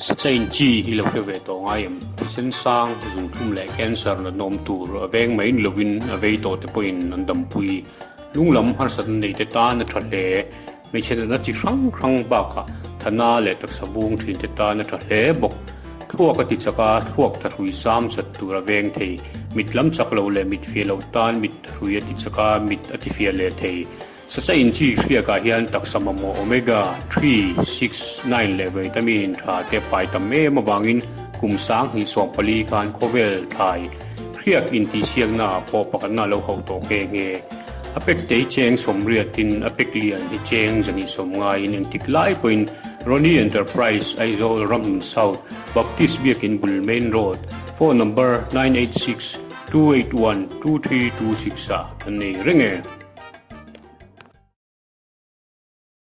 Sachain chi hi lo hre ve tawh ngai em? Thisen sang, zungthlum leh cancer natna awm tur a veng mai ni lovin a vei tawh te pawhin an dampui. Lunglam harsatna nei te tan a tha hle. Hmeichhe natna chi hrang hrang bakah thana leh taksa vung thin te tan a tha hle bawk. Thluak a ti chak a, thluak thahrui zam chat tur a veng thei. Mit lam chak lo leh mit fiah loh tan mit thahrui a ti chak a, mit a ti fiah leh thei. Sachain chi hriakah hian taksa mamawh omega three, six, nine leh vitamin tha te pai tam em avangin kum 2014 khan khawvel thlai hriak intihsiaknaah pawh pakhatna a lo hauh tawh nghe nghe. A pek tei cheng sawmriatin a pek lian hi cheng zahnih sawm ngaiin engtik lai pawhin Ronnie Enterprise, Aizawl, Ramhmun South, Baptist Biakin bul Main Road, phone number 986 281 2326 ah kan nei reng e.